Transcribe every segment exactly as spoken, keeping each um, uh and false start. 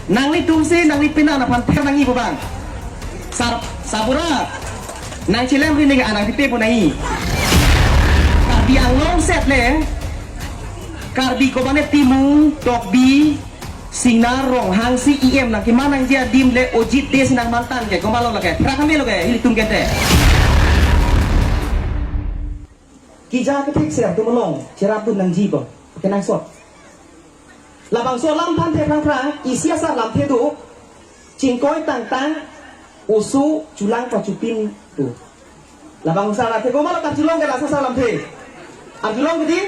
Nanglitum si nangli penan aphan ther nangji pu abang. Sar, sabura. Nangchelem ri neke anang pipe pu nangji. Karbi Anglong set le. Karbi komatne Timung, Tokbi, Singnar, Ronghang si E M nangkeman nangji adim le ojit de si nangman tang ke. Komatlo lake. Prak kami lo ke. Ilitum kente. Kija kethek serap tum along. Cherap tum nangji po. Kenangsot. Labangso alam aphan the phrang phrang, isi asar lamthe do, chingkoi tangtang, oso, chulang pachupin do. Labangso alamthe komatlo karjulong ke laso asar lamthe. Arjulong kedi,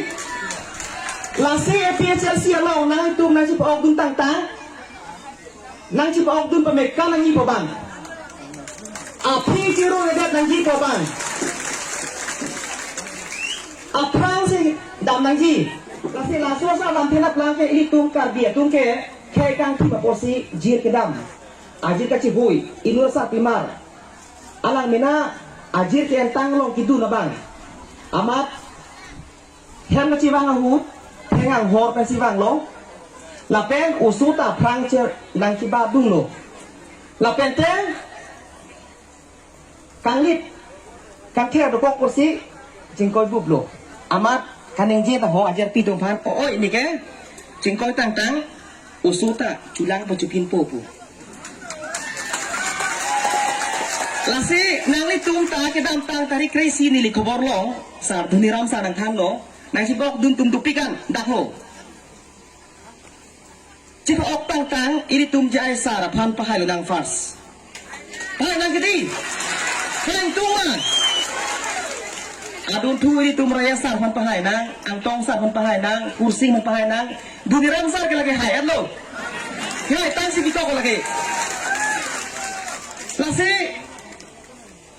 lasi A P H L C along nangtum nangchepa-okdun tangtang, nangchepa-okdun pame ka nangji pu abang. Aphi chiru redet nangji pu abang. Aphrang si dam nangji. Lasi laso asar lamthe nangplang ke ilitum Karbi atum ke khei kangthip apotsi jir kedam. Ajir kachihui, inut asarpimar. Alang mena ajir ke-entang along kedun abang. Amat hem kachevang ahut, theng anghor pensi vanglo. Lapen oso ta aphrang che nangkebadunlo. Lapen te kanglit, kangther dokok kursi, chingkoi buplo. Amat kaningje ta ho ajirpi atum aphan, o-oi neke, chingkoi tangtang, oso ta chulang pachupinpo pu. Lasi nanglitum ta kedamtang tarik kre-isi neli khobor lo, sar Dhoniram sar nangthanlo, nangchepa-okdun tum dopik an, dak ho. Chepa-ok tangtang, ilitum J I sar aphan pahailo nang first. Pahai nang kedi. Pahai tum ma. Adunthu ilitum Raya sar aphan pahai nang, Angtong sar aphan pahai nang, Kursing aphan pahai nang, Dhoniram sar ke lake hai-etlo. Hai tangsi ketok lake. Lasi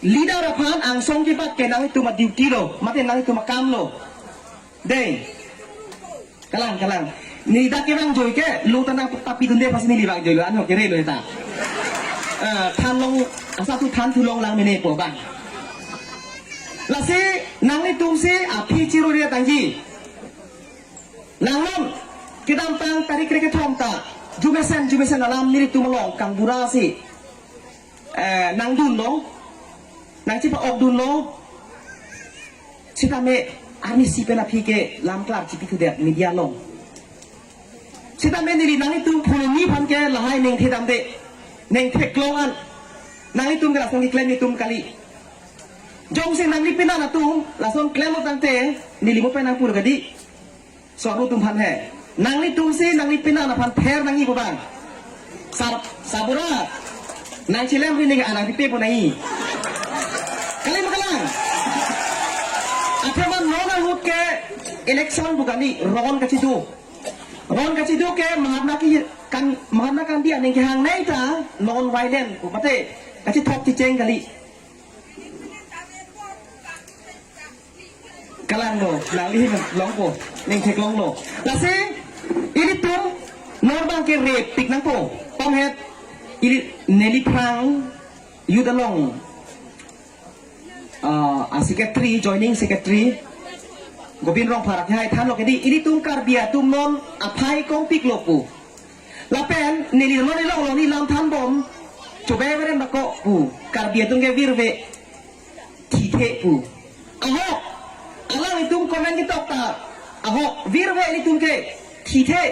leader aphan angsong kebat ke nanglitum a-duty lo, mate nanglitum akam lo. Dei. Kalang, kalang. Neli dak kevang joi ke, lo ta nangpapidunde pasi neli vang joilo, anho kere lo ta. Eh, than long, asa tu than thu long lang mene pu abang. Lasi, nanglitum si, aphi chiru redet nangji. Langnon, kedamtang tarik kre-kethom ta, jumesen, jumesen alam nelitum along, kangbura si. Eh, nangdunlo, nangchepa-okdunlo, sitame arnisi pen aphi ke lam klar chipithudet media along. Sitame neli nanglitum phone ni aphan ke lahai ningthe damde, ningtheklong an, nanglitum ke lason keklem itum kali. Jongsi nangli penan atum, lason klemlo tangte, neli mo pen nangpulo kedi. Swaru atum aphan he. Nanglitum si nangli penan aphan ther nangji pu abang. Sar, sabura. Nangchelem ri neke anang pipe pu nangji. Kali ma kalang. Athema non ahut ke election pu kali ron kachido. Ron kachido ke Mahatma ki kan Mahatma Gandhi aning kehangnei ta non violent pu mate kachithok chicheng kali. Kalang lo, nangli longpo, ningtheklonglo. Lasi, ilitum, non abang ke repik nangpo, pamhet, ili, neliphrang, youth along, ah, a-secretary, joining secretary, Gobin Rongpharak, hai thanlo kedi, ilitum Karbi atum non, aphai kongpiklo pu. Lapen, neli non ilong lo ni lam thanbom, chobe beren bako pu, Karbi atum ke virve, thithe pu. Ahok, alanglitum comment ketok ta. Ahok, virve ilitum ke, thithe.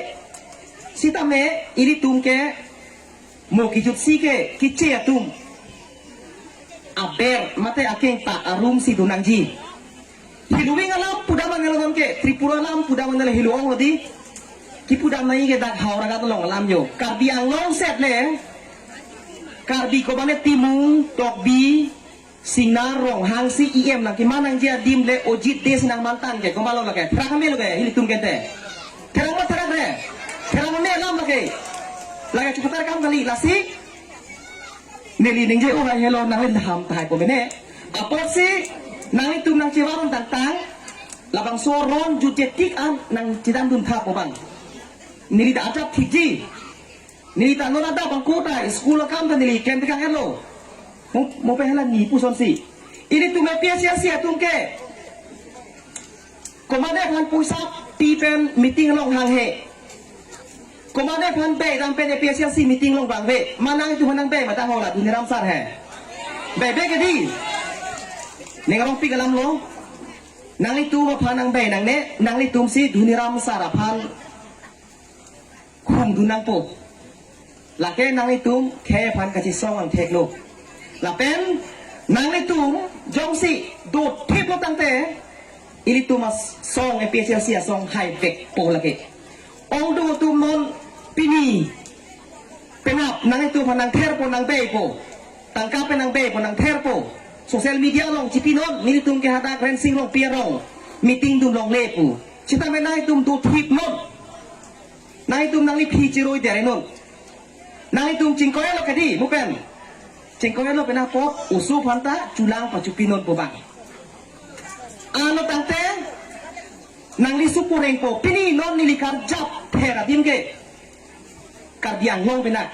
Sitame, ilitum ke, mo kejutsi ke, keche atum. Aber, mate akeng ta, arum si dun nangji. Heloving alam pudam anelo non ke, Tripura alam pudam anelo helo ong lo di. Kipudam nangji ke dak Howraghat along alam jo. Karbi Anglong set le. Karbi komatne Timung, Tokbi, Singnar, Ronghang si E M nangkeman nangji adim le ojit de si nangman tang ke, komatlo lake. Therak kami lo ke, ilitum kente. Therak ma therak re. Therak ma me alam lake. Lake chupatar kam kali, lasi. Neli ningje o hai helo nangli daham tahai po mene. Apotsi nanglitum nangchevaron tangtang. Labangso ron jutje tik an nangchedandun tha pu abang. Neli ta ajat thikji. Neli ta non adap abang kota school akam ta neli ken tekang elo. Mo, mo pe hala ni pusonsi. Ilitum A P H L C atum ke. Komatne aphan poisa pi pen meeting along hanghe. Komatne aphan bei dam pen A P H L C meeting along bang ve. Ma nanglitum aphan nang bei ma ta ho la Doniram sir he. Bei, bei ke dei. Ning arong pik alam lo. Nanglitum aphan nang bei nangne, nanglitum si Doniram sir aphan khum dun nangpo. Lake nanglitum khei aphan kachesong angthek lo. Lapen nanglitum jongsi dothip lo tangte, ilitum asong A P H L C asong hai vekpo lake. Ong do atum non pini penap nanglitum aphan nang therpo, nang beipo. Tangka pen nang beipo, nang therpo. Social media along chipinon, nelitum ke hadak Rensing Rongpi arong meeting dun longle pu. Sitame nanglitum dothip non. Nanglitum nangli phi chiroi dere non. Nanglitum chingkoi lo ke dei, mo pen. Chingkoi lo pen apot, oso aphan ta chulang pachupinon po bang. Ano tangte, nangli supu rengpo, pini non neli karjap pher adim ke Karbi Anglong pen na.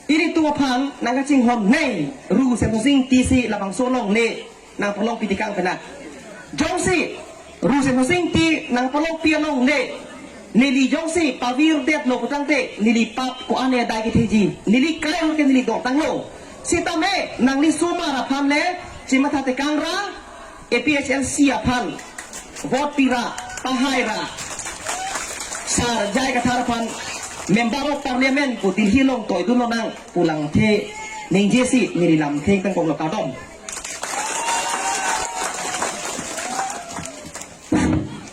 Ilitum aphan nang kachinghon nei, Ru Semsonsing Ingti si labangso along le nang palong pitikang pen na. Jongsi Ru Semsonsing Ingti nang palong pi along le, neli jongsi pavirdet lo pu tangte, neli pap ko-an adai ketheji, neli kai ke neli dotang lo. Sitame nangli osomar aphan le chimatha tekang ra, A P H L C aphan vote pi ra, pahai ra, sar J I Kathar aphan Member of Parliament pu Delhi along toi dun lonang pu langthe ningje si neli lamthe pangkok lo, kardom.